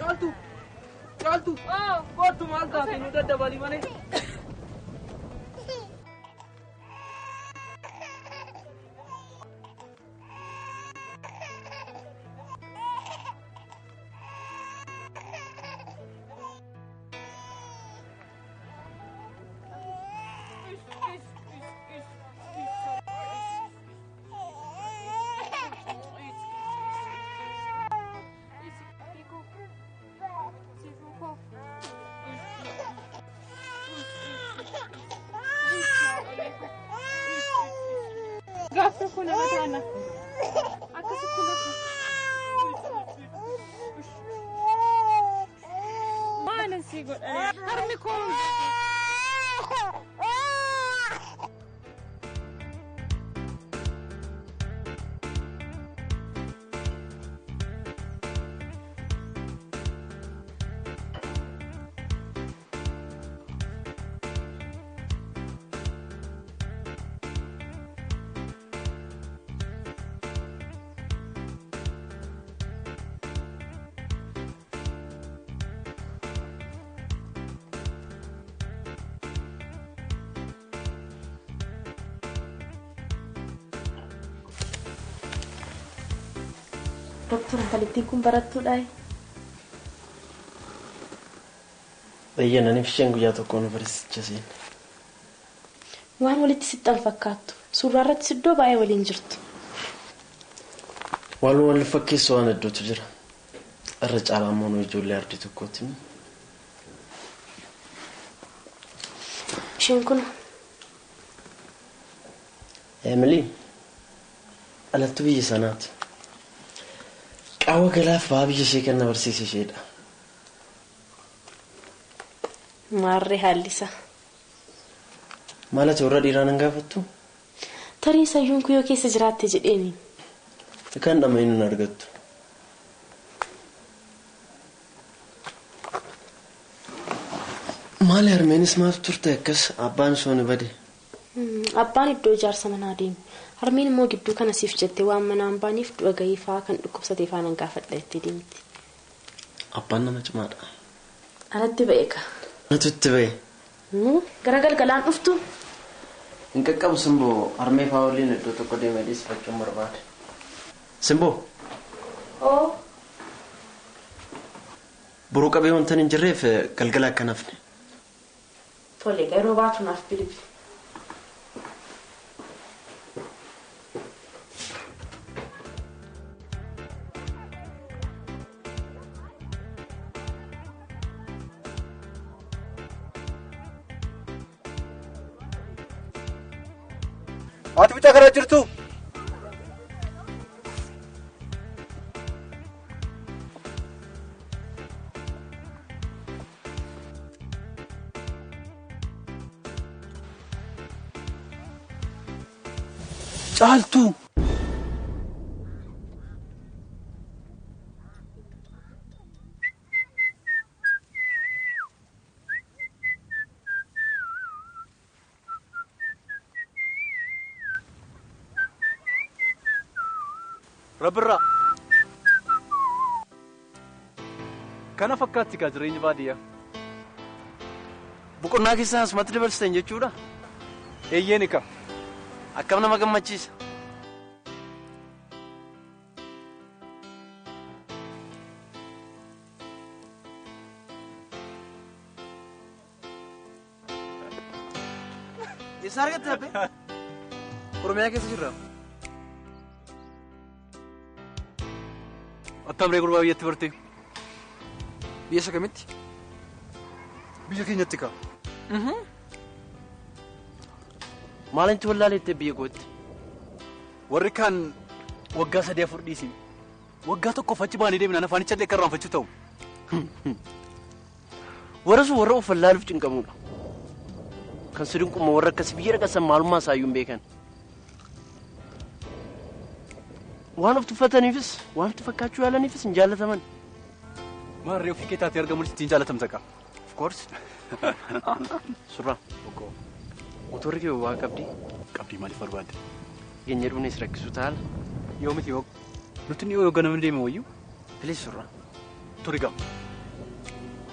Caaltu! Caaltu! Kottu maal taate nu daddabalii malee. Gaaf tokko nama taana. Akkasitti lafa. Maalan sii godhanii harmi koo. Doktor intalattiin kun barattuudhaa? Bayyana isheen guyyaa tokko yuunivarsiiticha seenne. Waan walitti sixxan fakkaattu. Suuraa irratti iddoo baay'ee waliin jirtu. Waan wal fakkeessu waan hedduutu jira. Irra caalaa immoo nu ijoollee ardii tokkooti. Isheen kun Emily dhalattuu biyya sanaati. Qaawwa galaaf ba'aa biyya ishee kan na barsiise isheedha. Maarree haallisaa. Maal ati warra dhiiraa nan gaafattu? Tarii sayyuun kuyyoo keessa jiraatte jedheeni. Kan dhama inni hin argattu. Maali harmeenis maaf turte akkas abbaan osoo ni bade? Abbaan iddoo ijaarsa manaa deeme. Harmeen immoo gidduu kana siif jette waan manaan baaniif du'a gahii fa'aa kan dhukkubsate faana gaafadha jettee deemti. Abbaan nama cimaadha. Anatti ba'e ka. Anatu itti ba'e. Gara galgalaan dhuftu. Hin qaqqabu Simboo harmee fa'aa waliin iddoo tokko deemee dhiisifachuun barbaade. Simboo. Oo. Boruu qabee wanta hin jirreef galgala akka nafne. Tole yeroo baatu naaf bilbili. Haati mucaa karaa jirtu? Caaltuu! Rabbirraa. Kana fakkaatti kaa jireenyi baadiyyaa. Boqonnaa keessan asumatti dabarsitan jechuudha? Eeyyeen kaa. Akkam nama gammachiisa. Eessa argatte haphee? Oromiyaa keessa jirra. Attam ree gurbaa biyyatti barte. Biyya isa kamitti? Biyya keenyatti kaa. Maalinti wallaaleettee biyya kootti? Warri kaan waggaa 3-4 dhiisin. Waggaa tokkoof achi baanii deemnaan afaanicha illee akka irraanfachuu ta'u. Warra sun warra of wallaaluuf cinqamudha. Kan si dinqumma warra akkasii biyya dhaqasan maalummaa isaayyuu hin beekan. Waan of tuffataniifis waan itti fakkaachuu yaalaniifis hin jaallataman. Maarree ofii kee taatee argamuunis ittiin jaalatamta kaa. Of course. Surraa. Motorri kee boba'aa qabdii? Qabdii maaliif barbaadde? Geenyee dhufnees rakkisu taala. Yoo miti yoo nuti ni yoo ganamni deeme wayyuu. Please surraa. Turi gaa.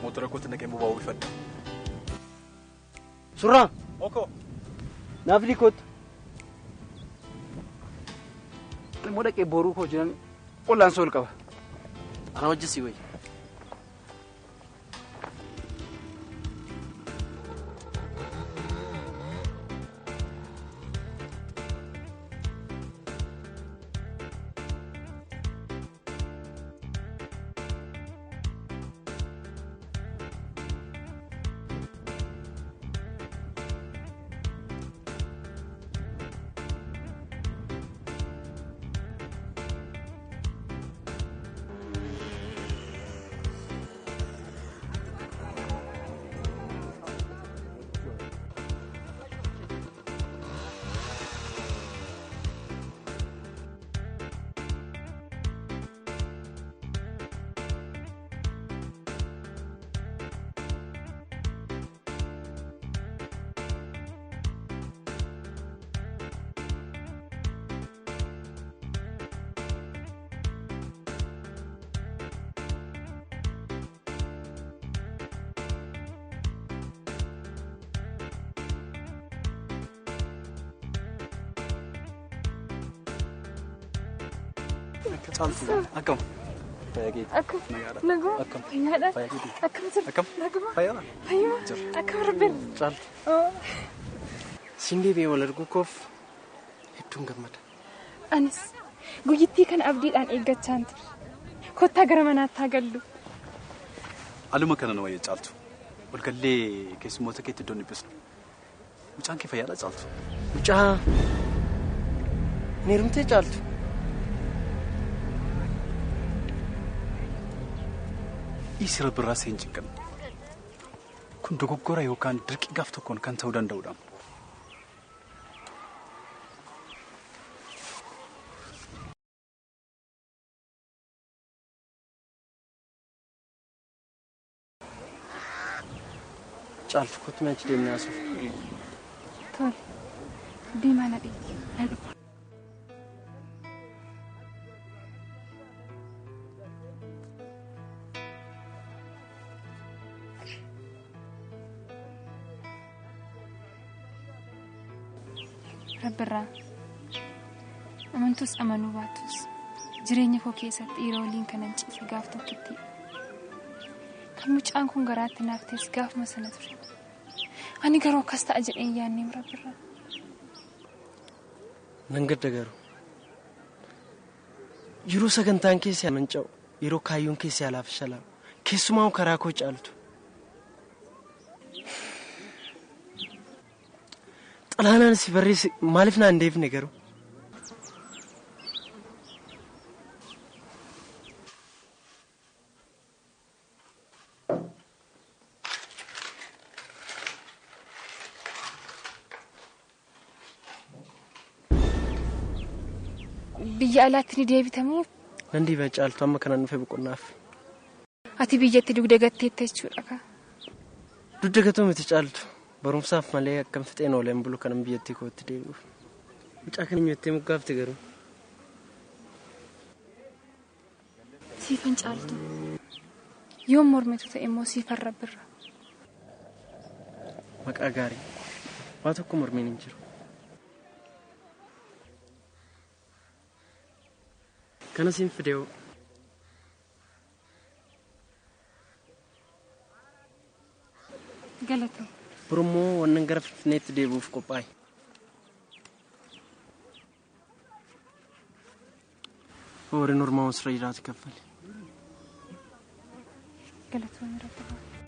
Motora kootti naqee boba'uu ifadha. Surraa! Oko! Naaf kootu. Immoo dhaqee boruu koo jiran qollaan sool qaba. Ana hojjesii wayya. Caaltuu akkam? Akkam? Naguma? Fayyaadha? Akkam jirtu? Akkam? Naguma? Fayyaadha? Fayyuma? Akkam rabbiin? Caaltu. Siin deebi'ee wal arguu koof hedduun gammada. Anis guyyittii kana abdiidhaan eeggachaan ture. Kottaa gara manaatti haa gallu. Aluma kana nama Caaltu. Walgallee keessummoota keetti iddoon dhiphisnu. Mucaan kee fayyaadha Caaltu. Mucaa ni heerumtee Caaltu. Dhiisi rabbirraa seen cinqan. Kun dogoggora yookaan dirqii gaaf tokkoon kan ta'uu danda'udha. Caaltu kottu mee achi deemnee haasofna. Tole. Deemaa na dhiisi. Na dhufa. Rabbirraa amantus amanuu baattus jireenya koo keessatti dhiira waliin kanan ciise gaaf tokkitti kan mucaan kun garaatti naaf ta'es gaafuma sana ture. Ani garuu akkas ta'a jedhee hin yaadneem Rabbirraa. Nan gadda garuu. Yeroo sagantaan keessi manca'u, yeroo kaayyoon keessi alaaf shalaamu, keessumaa karaa koo caaltu. Xalaanaan si barreesse maaliif naan deebine garuu? Biyya alaatti ni deebitamoo? Nan deebi'a Caaltu amma kanaan dhufe boqonnaaf. Ati biyyatti dugda gatteetta jechuudha kaa. Dugda gatuu miti Caaltu. Barumsaaf malee akkam fixeen ooleen bulu kanan biyyattii kootti deebi'uuf. Mucaa kana nyaattee moggaafte garuu. Siifan Caaltu. Yoom mormitu ta'e immoo siifan Rabbirra. Maqaa gaarii. Waa tokko mormiin hin jiru. Kana siin fidee Galatoo. Borummoo wannan gara Finfinneetti deebi'uuf qophaa'e. Horiin ormaa osoo jiraatu kaffale. Galatoonni Rabbirraa.